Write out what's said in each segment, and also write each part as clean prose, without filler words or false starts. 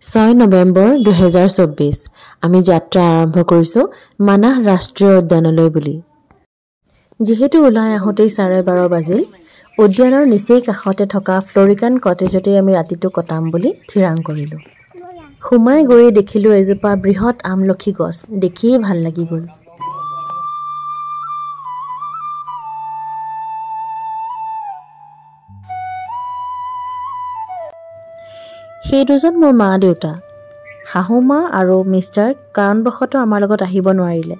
6 নৱেম্বৰ 2024 আমি যাত্ৰা আৰম্ভ কৰিছোঁ মানাহ ৰাষ্ট্ৰীয় উদ্যানলৈ বুলি। যিহেতু ওলাই আহোঁতেই 12:30 বাজিল, উদ্যানৰ নিচেই কাষতে থকা ফ্লৰিকান কটেজতে আমি ৰাতিটো কটাম বুলি থিৰাং কৰিলোঁ। সোমাই গৈয়ে দেখিলোঁ এজোপা বৃহৎ আমলখি গছ, দেখিয়েই ভাল লাগি গ'ল। সেই দুজন মোৰ মা দেউতা, শাহুমা আৰু মিষ্টাৰ কাৰণবশতঃ আমাৰ লগত আহিব নোৱাৰিলে।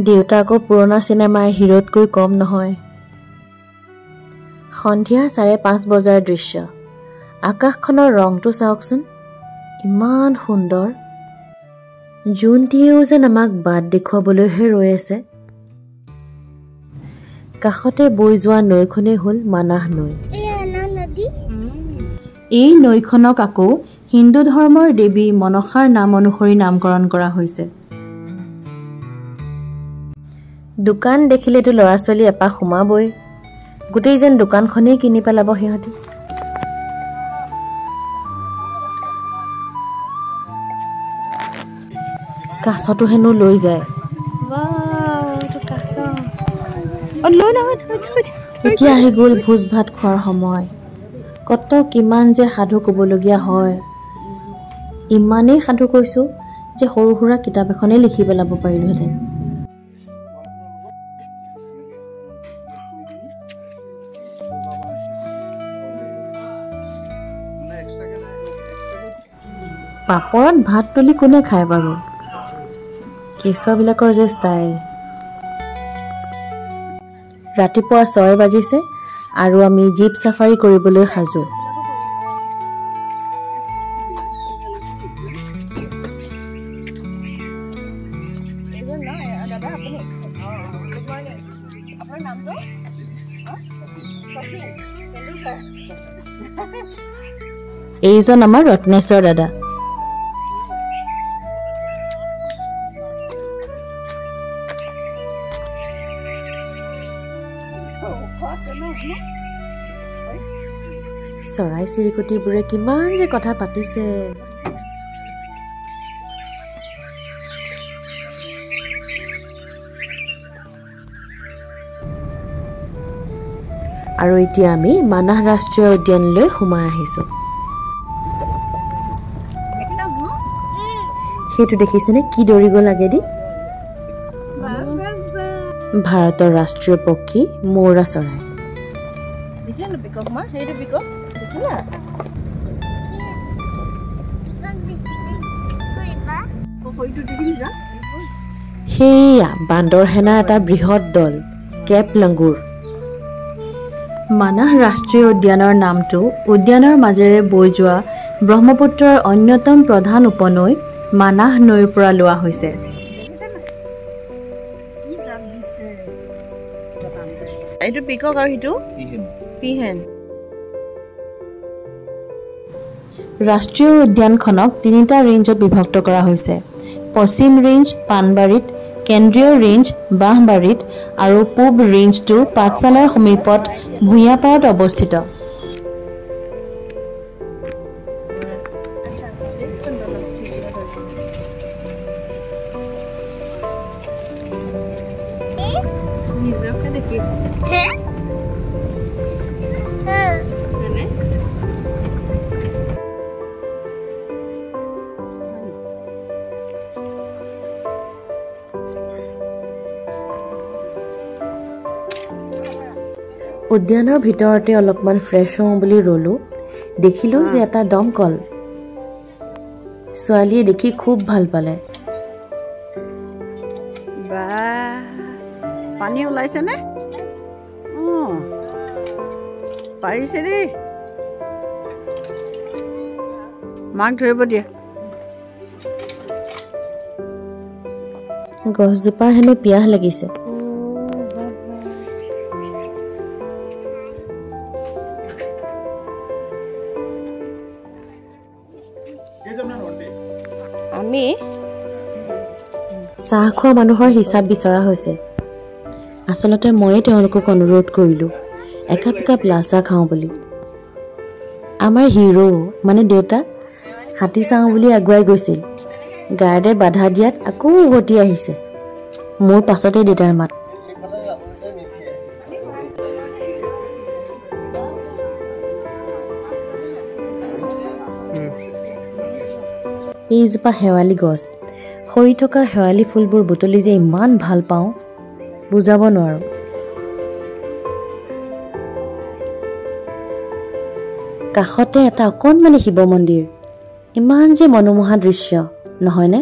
দেউতা আকৌ পুৰণা চিনেমাৰ হিৰোতকৈ কম নহয়। সন্ধিয়া 5:30 বজাৰ দৃশ্য। আকাশখনৰ ৰংটো চাওকচোন, ইমান সুন্দৰ। জোনটিয়েও যেন আমাক বাট দেখুৱাবলৈহে ৰৈ আছে। কাষতে বৈ যোৱা নৈখনেই হ'ল মানাহ নৈ। এই নৈখনক আকৌ হিন্দু ধৰ্মৰ দেৱী মনসাৰ নাম অনুসৰি নামকৰণ কৰা হৈছে। দোকান দেখিলেতো ল'ৰা ছোৱালী এপাক সোমাবই, গোটেই যেন দোকানখনেই কিনি পেলাব সিহঁতি। কাছটো হেনো লৈ যায়। এতিয়া আহি গ'ল ভোজ ভাত খোৱাৰ সময়। কত কিমান যে সাধু ক'বলগীয়া হয়, ইমানেই সাধু কৈছোঁ যে সৰু সুৰা কিতাপ এখনেই লিখি পেলাব পাৰিলোহেঁতেন। পাপৰত ভাত তুলি কোনে খায় বাৰু? কেঁচুৱাবিলাকৰ যে ষ্টাইল। ৰাতিপুৱা 6 বাজিছে আৰু আমি জীপ চাফাৰী কৰিবলৈ সাজু। এইজন আমাৰ ৰত্নেশ্বৰ দাদা। চৰাই চিৰিকটিবোৰে কিমান যে কথা পাতিছে। আৰু এতিয়া আমি মানাহ ৰাষ্ট্ৰীয় উদ্যানলৈ সোমাই আহিছো। সেইটো দেখিছেনে কি দৌৰি গ'ল আগেদি? ভাৰতৰ ৰাষ্ট্ৰীয় পক্ষী মৌৰা চৰাই। সেয়া বান্দৰ সেনাৰ এটা বৃহৎ দল, কেপ লাংগুৰ। মানাহ ৰাষ্ট্ৰীয় উদ্যানৰ নামটো উদ্যানৰ মাজেৰে বৈ যোৱা ব্ৰহ্মপুত্ৰৰ অন্যতম প্ৰধান উপনৈ মানাহ নৈৰ পৰা লোৱা হৈছে। এইটো পিকক আৰু সিটো পিহেন। ৰাষ্ট্ৰীয় উদ্যানখনক 3টা ৰেঞ্জত বিভক্ত কৰা হৈছে। পশ্চিম ৰেঞ্জ পাণবাৰীত, কেন্দ্ৰীয় ৰেঞ্জ বাঁহবাৰীত আৰু পূব ৰেঞ্জটো পাঠশালাৰ সমীপত ভূঞাপাৰাত অৱস্থিত। উদ্যানৰ ভিতৰতে অলপমান ফ্ৰেছ হওঁ বুলি ৰ'লোঁ। দেখিলোঁ যে এটা দমকল। ছোৱালীয়ে দেখি খুব ভাল পালে। পানী ওলাইছেনে? পাৰিছে দেই, মাক ধৰিব দিয়া। গছজোপাৰ হেনো পিয়াহ লাগিছে। আমি চাহ খোৱা মানুহৰ হিচাপ বিচৰা হৈছে। আচলতে ময়ে তেওঁলোকক অনুৰোধ কৰিলোঁ একাপ একাপ লাল চাহ খাওঁ বুলি। আমাৰ হিৰো মানে দেউতা হাতী চাওঁ বুলি আগুৱাই গৈছিল। গাৰ্ডে বাধা দিয়াত আকৌ উভতি আহিছে। মোৰ পাছতে দেউতাৰ মাত। এইজোপা শেৱালি গছ, সৰি থকা শেৱালি ফুলবোৰ বুটলি যে ইমান ভাল পাওঁ বুজাব নোৱাৰোঁ। কাষতে এটা অকণমানি শিৱ মন্দিৰ, ইমান যে মনোমোহা দৃশ্য নহয়নে?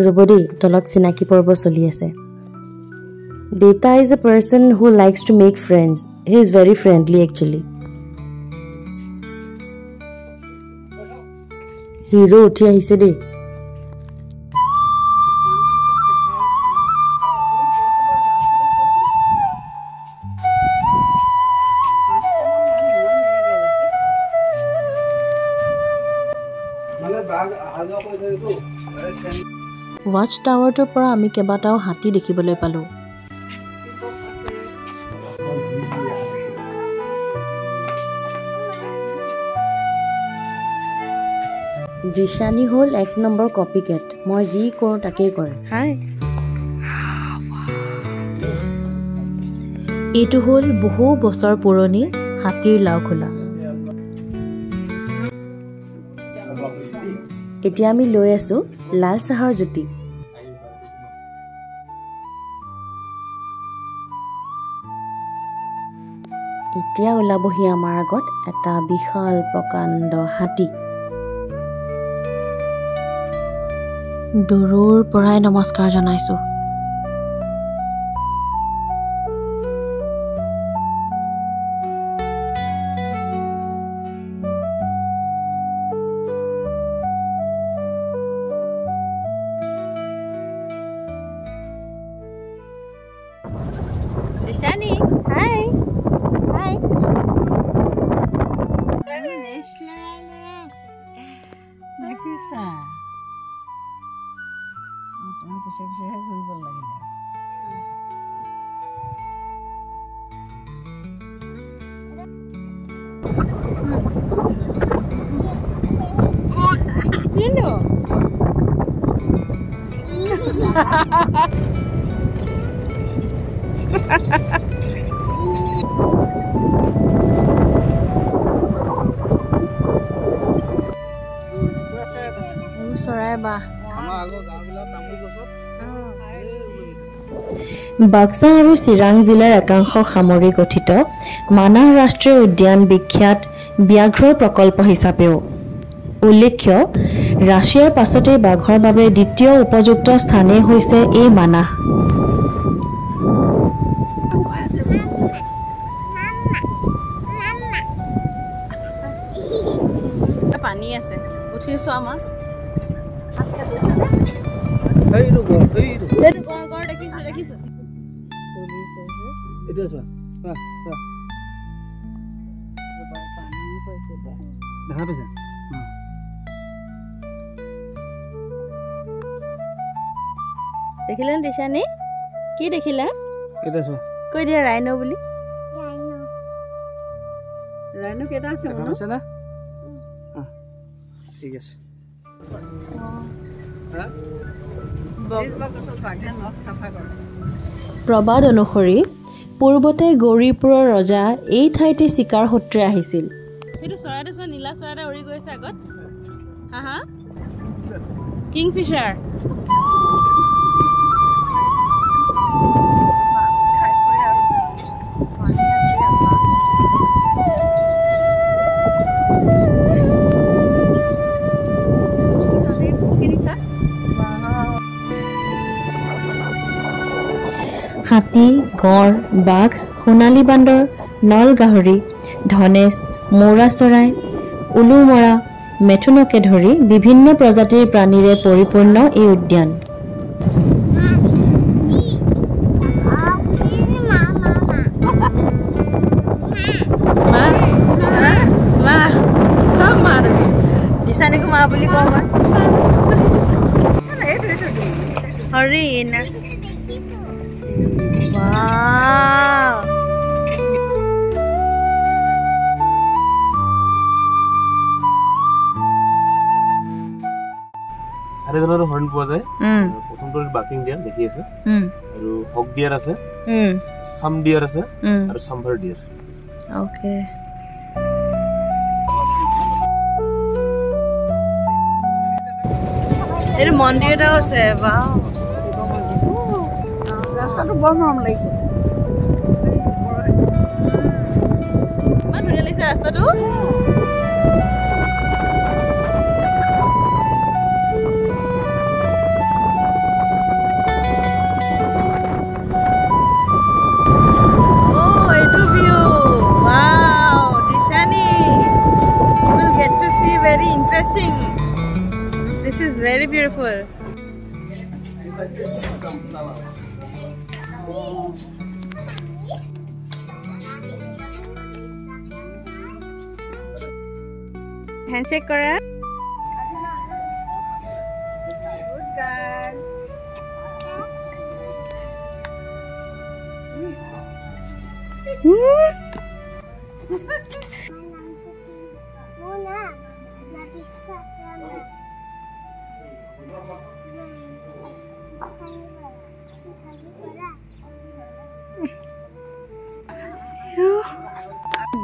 ৰ'ব দেই, তলত চিনাকি পৰ্ব চলি আছে। দেউতা is a person who likes to make friends. He is very friendly actually. Hero উঠি আহিছে দেই। ৱাচ টাৱাৰটোৰ পৰা আমি কেইবাটাও হাতী দেখিবলৈ পালোঁ। দৃশ্যানী হ'ল 1 নম্বৰ কপিকেট, মই যি কৰোঁ তাকেই কৰে। হাই, এইটো হ'ল বহু বছৰ পুৰণি হাতীৰ লাওখোলা। এতিয়া আমি লৈ আছো লাল চাহৰ জুতি। এতিয়া ওলাবহি আমাৰ আগত এটা বিশাল প্ৰকাণ্ড হাতী। দূৰৰ পৰাই নমস্কাৰ জনাইছো। Dishani, hi. Hi. দেখিছা, তেওঁ পিছে পিছেহে ঘূৰিব লাগিলে। কিনো চৰাই বাহ। বাক্সা আৰু চিৰাং জিলাৰ একাংশ সামৰি গঠিত মানাহ ৰাষ্ট্ৰীয় উদ্যান বিখ্যাত ব্যাঘ্ৰ প্ৰকল্প হিচাপেও উল্লেখ্য। ৰাছিয়াৰ পাছতেই বাঘৰ বাবে দ্বিতীয় উপযুক্ত স্থানেই হৈছে এই মানাহ। পানী আছে, উঠিছো আমাৰ। দেখিছো দেখিছো। দেখিলা দিশানী, কি দেখিলা? কৈ দিয়া ৰাইনো বুলি। ৰাইনো কেইটা আছে? ঠিক আছে। প্ৰবাদ অনুসৰি পূৰ্বতে গৌৰীপুৰৰ ৰজা এই ঠাইতে চিকাৰ সূত্ৰে আহিছিল। সেইটো চৰাইটো চোৱা, নীলা চৰাই এটা উৰি গৈছে আগত। হা হা, কিংফিচাৰ। হাতী, গঁড়, বাঘ, সোণালী বান্দৰ, নল গাহৰি, ধনেশ, মৌৰা চৰাই, উলুমৰা, মেথুনকে ধৰি বিভিন্ন প্ৰজাতিৰ প্ৰাণীৰে পৰিপূৰ্ণ এই উদ্যান। চাৰি ধৰণৰ হৰিণ পোৱা যায়। প্ৰথমটো বাকিং ডিয়াৰ দেখি আছে, আৰু হক ডিয়াৰ আছে, চাম ডিয়াৰ আছে, আৰু চাম্ভাৰ ডিয়াৰ। অ'কে, এইটো মন্দিৰ এটাও আছে। বাও, ৰাস্তাটো বৰ মৰম লাগিছে, ইমান ধুনীয়া লাগিছে ৰাস্তাটো। This is very beautiful. Handshake kora. Good girl.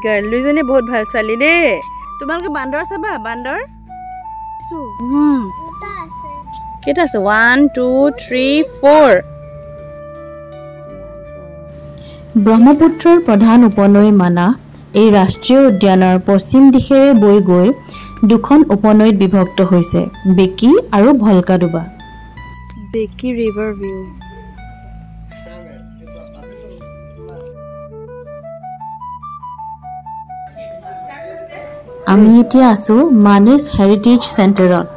Girl, দুইজনী বহুত ভাল ছোৱালী দেই। তোমালোকে বান্দৰ চাবা, বান্দৰ কেইটা আছে? 1 2 3 4। ব্ৰহ্মপুত্ৰৰ প্ৰধান উপনৈ মানাহ এই ৰাষ্ট্ৰীয় উদ্যানৰ পশ্চিম দিশেৰে বৈ গৈ দুখন উপনৈত বিভক্ত হৈছে, বেকী আৰু ভলকাডোবা। বেকী ৰিভাৰ ভিউ। আমি এতিয়া আছো মানেছ হেৰিটেজ চেণ্টাৰত।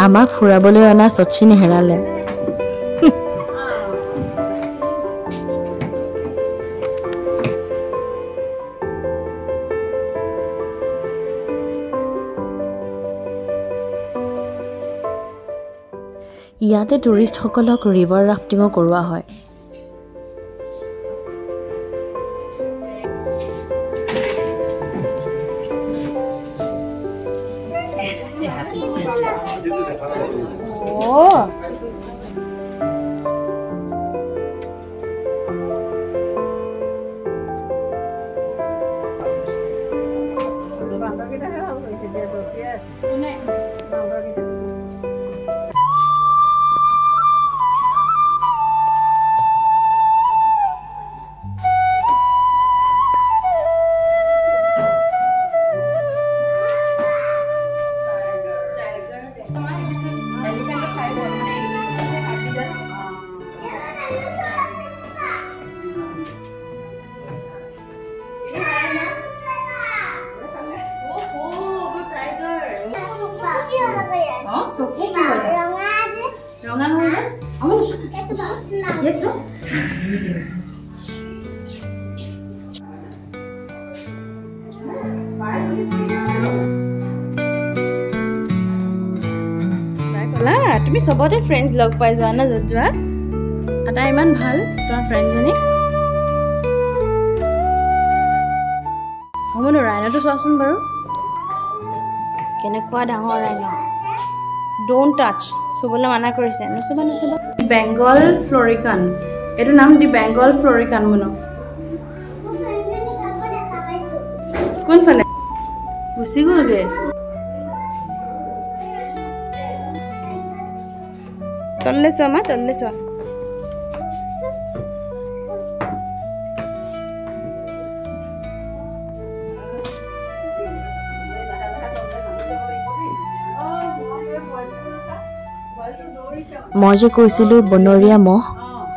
আমাক ফুৰাবলৈ অনা শচীন হেৰালে। ইয়াতে টুৰিষ্টসকলক ৰিভাৰ ৰাফটিঙো কৰোৱা হয়। তুমি চবতে ফ্ৰেণ্ডছ লগ পাই যোৱা ন, য'ত যোৱা এটা ইমান ভাল তোমাৰ ফ্ৰেণ্ডজনী। হ'ব ন, ৰাইনটো চোৱাচোন বাৰু কেনেকুৱা ডাঙৰ ৰাইন। Don't touch, চুবলৈ মানা কৰিছে, নুচুবা নুচুবা। বেংগল ফ্লৰিকান, এইটো নাম দি বেংগল ফ্লৰিকান মনো। কোনফালে? গুচি গ'লগে। তললৈ চোৱা মা, তললৈ চোৱা। মই যে কৈছিলোঁ বনৰীয়া মহ,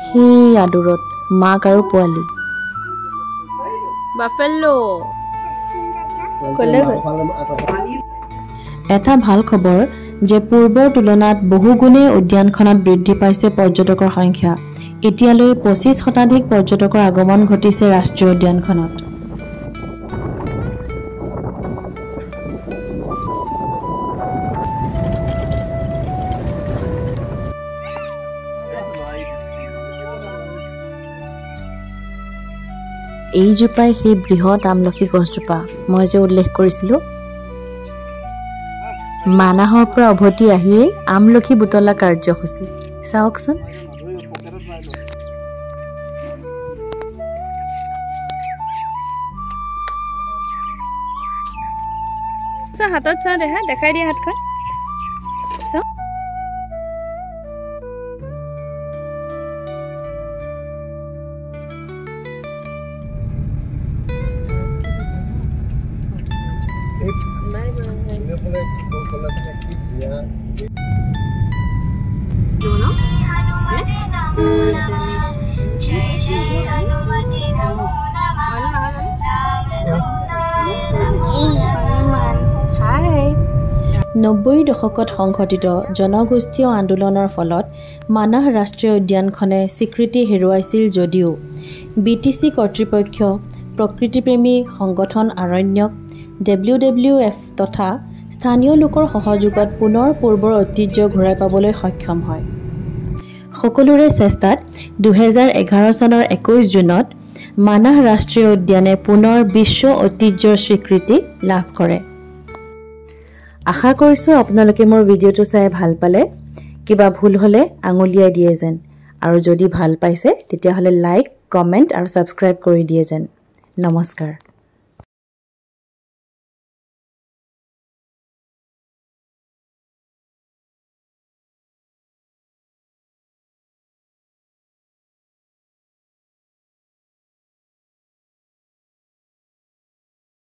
সেই আদূৰত মাক আৰু পোৱালি। বাফেলো ক'লে গ'ল? এটা ভাল খবৰ যে পূৰ্বৰ তুলনাত বহুগুণে উদ্যানখনত বৃদ্ধি পাইছে পৰ্যটকৰ সংখ্যা। এতিয়ালৈ 25 শতাধিক পৰ্যটকৰ আগমন ঘটিছে ৰাষ্ট্ৰীয় উদ্যানখনত। এইজোপাই সেই বৃহৎ আমলখি গছজোপা মই যে উল্লেখ কৰিছিলোঁ। মানাহৰ পৰা উভতি আহিয়েই আমলখি বুটলা কাৰ্যসূচী, চাওকচোন। হাতত চাওঁ, দেখা দেখাই দিয়া হাতখন। নব্বৈৰ দশকত সংঘটিত জনগোষ্ঠীয় আন্দোলনৰ ফলত মানাহ ৰাষ্ট্ৰীয় উদ্যানখনে স্বীকৃতি হেৰুৱাইছিল যদিও বিটিচি কৰ্তৃপক্ষ, প্ৰকৃতিপ্ৰেমী সংগঠন আৰণ্যক, WWF তথা স্থানীয় লোকৰ সহযোগত পুনৰ পূৰ্বৰ ঐতিহ্য ঘূৰাই পাবলৈ সক্ষম হয়। সকলোৰে চেষ্টাত 2011 চনৰ 21 জুনত মানাহ ৰাষ্ট্ৰীয় উদ্যানে পুনৰ বিশ্ব ঐতিহ্যৰ স্বীকৃতি লাভ কৰে। আশা কৰিছোঁ আপোনালোকে মোৰ ভিডিঅ'টো চাই ভাল পালে। কিবা ভুল হ'লে আঙুলিয়াই দিয়ে যেন, আৰু যদি ভাল পাইছে তেতিয়াহ'লে লাইক, কমেণ্ট আৰু ছাবস্ক্ৰাইব কৰি দিয়ে যেন। নমস্কাৰ।